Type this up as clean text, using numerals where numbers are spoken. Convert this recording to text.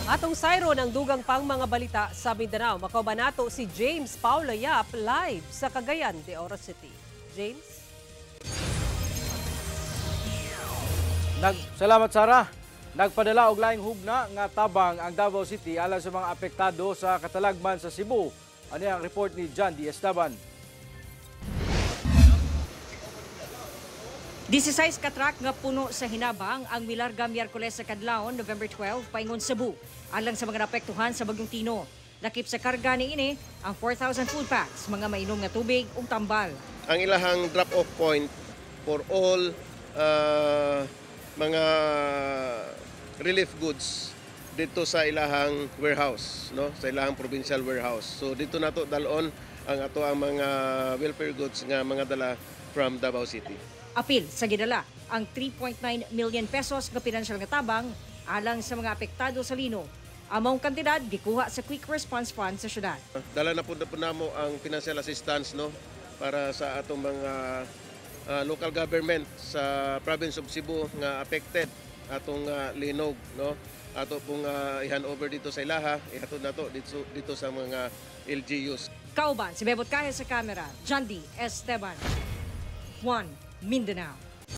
Atong sayron ang dugang pang mga balita sa Mindanao. Makauban nato si James Paula Yap live sa Cagayan de Oro City. James? Salamat, Sara. Nagpadala og laing hugna nga tabang ang Davao City alang sa mga apektado sa katalagman sa Cebu. Ano ang report ni John D. Esteban? 16 ka truck nga puno sa hinabang ang milarga Miyerkules sa kadlawon, November 12, paingon Cebu, alang sa mga naapektuhan sa Bagyong Tino. Lakip sa karga niini ang 4,000 food packs, mga mainom nga tubig ug tambal. Ang ilahang drop-off point for all mga relief goods dito sa ilahang warehouse, no? Sa ilahang provincial warehouse. So dito nato dalon ang ato ang mga welfare goods nga mga dala from Davao City. Apil sa gidala ang 3.9 million pesos nga pinansyal nga tabang alang sa mga apektado sa lino. Among kantidad gikuha sa Quick Response Fund sa syudad. Dala na po namo ang financial assistance, no, para sa atong mga local government sa province of Cebu nga affected atong linog, no. Ato pong i-hand over dito sa ilaha, ihatod nato dito sa mga LGUs. Kauban si Bebot Kahe sa kamera, John D. Esteban. 1 Mindanao.